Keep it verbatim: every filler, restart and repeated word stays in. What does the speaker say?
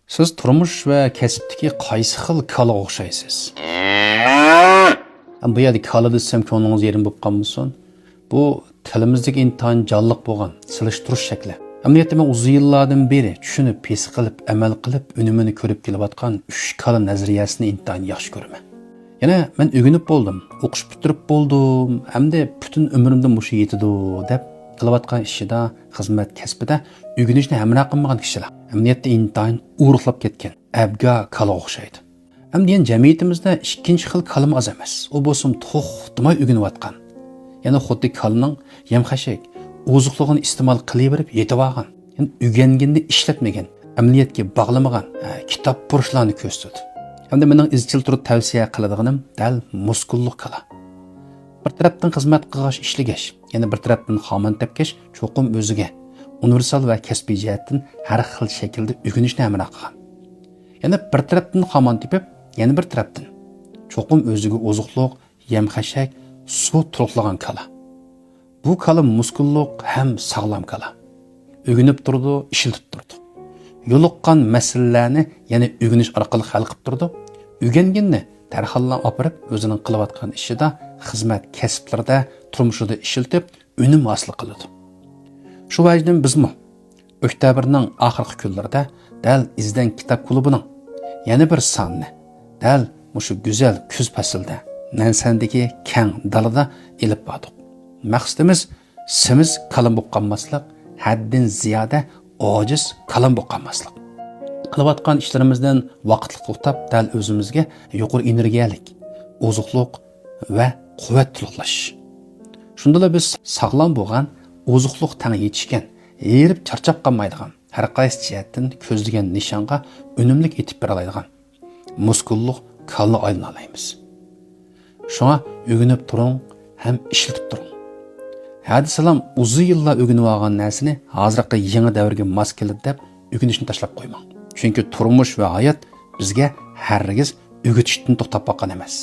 سىز تۇرمۇش ۋە كەسىپتىكى قايسى خىل كالىغا ئوخشايسىز؟ بۇ يەردە كالا دېسەم، كۆڭلىڭىز يېرىم بولۇپ قالمىسۇن. بۇ تىلىمىزدىكى ئىنتايىن جانلىق بولغان سېلىشتۇرۇش شەكلى. ئەمەلىيەتتە مەن ئۇزۇن يىللاردىن بېرى چۈشىنىپ، ھېس قىلىپ، ئەمەل قىلىپ، ئۈنۈمىنى كۆرۈپ كېلىۋاتقان ئۈچ كالا نەزەرىيەسىنى ئىنتايىن ياخشى كۆرىمەن. يەنە مەن ئۆگىنىپ بولدۇم، ئوقۇش پۈتتۈرۈپ بولدۇم، ئەمدى پۈتۈن ئۆمرۈمدە مۇشۇ يېتىدۇ دەپ قىلىۋاتقان ئىشىدا، خىزمەت كەسپىدە ئۆگىنىشنى ھەمراھ قىلمىغان كىشىلەر ئەمەلىيەتتە ئىنتايىن ئورۇقلاپ كەتكەن ئەبگا كالىغا ئوخشايدۇ. ئەمدى يەنە جەمئىيىتىمىزدە ئىككىنچى خىل كالىمۇ ئاز ئەمەس. ئۇ بولسىمۇ توختىماي ئۆگىنىۋاتقان. يەنە خۇددى كالىنىڭ يەم-خەشەك، ئوزۇقلۇقىنى ئىستېمال قىلىۋېرىپ يېتىۋالغان. يەنى ئۆگەنگىنىنى ئىشلەتمىگەن، ئەمەلىيەتكە باغلىمىغان، ھە، كىتابپۇرۇشلارنى كۆرسىتىدۇ. ھەمدە مېنىڭ ئىزچىل تۇرۇپ تەۋسىيە قىلىدىغىنىم دەل مۇسكۇللۇق كالا. بىر تەرەپتىن خىزمەت قىلغاچ، ئىشلىگەچ، يەنە بىر تەرەپتىن خامان تەپكەچ، چوقۇم ئۆزىگە ئۇنىۋېرسال ۋە كەسپىي جەھەتتىن ھەر خىل شەكىلدە ئۆگىنىشنى ھەمراھ قىلغان. يەنە بىر تەرەپتىن خامان تېپىپ، يەنە بىر تەرەپتىن چوقۇم ئۆزىگە ئوزۇقلۇق، يەم-خەشەك، سۇ تولۇقلىغان كالا. بۇ كالا مۇسكۇللۇق ھەم ساغلام كالا. ئۆگىنىپ تۇرىدۇ، ئىشلىتىپ تۇرىدۇ. يولۇققان مەسىلىلەرنى يەنە ئۆگىنىش ئارقىلىق ھەل قىلىپ تۇرىدۇ. ئۆگەنگىنىنى دەرھاللا ئاپىرىپ، ئۆزىنىڭ قىلىۋاتقان ئىشىدا، خىزمەت كەسىپلىرىدە، تۇرمۇشىدا ئىشلىتىپ، ئۈنۈم ھاسىل قىلىدۇ. شۇ ۋەجىدىن بىزمۇ ئۆكتەبىرنىڭ ئاخىرقى كۈنلىرىدە دەل ئىزدەن كىتاب كۇلۇبىنىڭ يەنە بىر سانىنى دەل مۇشۇ گۈزەل كۈز پەسلىدە نەنسەندىكى كەڭ دالىدا ئېلىپ باردۇق. مەقسىتىمىز سېمىز كالام بولۇپ قالماسلىق، ھەددىدىن زىيادە ئاجىز كالام بولۇپ قالماسلىق. قىلىۋاتقان ئىشلىرىمىزدىن ۋاقىتلىق توختاپ، دەل ئۆزىمىزگە يۇقىرى ئېنېرگىيەلىك ئوزۇقلۇق ۋە قۇۋۋەت تولۇقلاش. شۇندىلا بىز ساغلام بولغان، ئوزۇقلۇق تەڭ يېتىشكەن، ھېرىپ چارچاپ قالمايدىغان، ھەر قايسى جەھەتتىن كۆزلىگەن نىشانغا ئۈنۈملۈك يېتىپ بېرەلەيدىغان مۇسكۇللۇق كالىغا ئايلىنالايمىز. شۇڭا ئۆگىنىپ تۇرۇڭ ھەم ئىشلىتىپ تۇرۇڭ. ھە دېسىلام، ئۇزۇن يىللار ئۆگىنىۋالغان نەرسىنى ھازىرقى يېڭى دەۋرگە ماس كېلىدۇ دەپ ئۆگىنىشنى تاشلاپ قويماڭ. چۈنكى تۇرمۇش ۋە ھايات بىزگە ھەرگىز ئۆگىتىشتىن توختاپ باققان ئەمەس.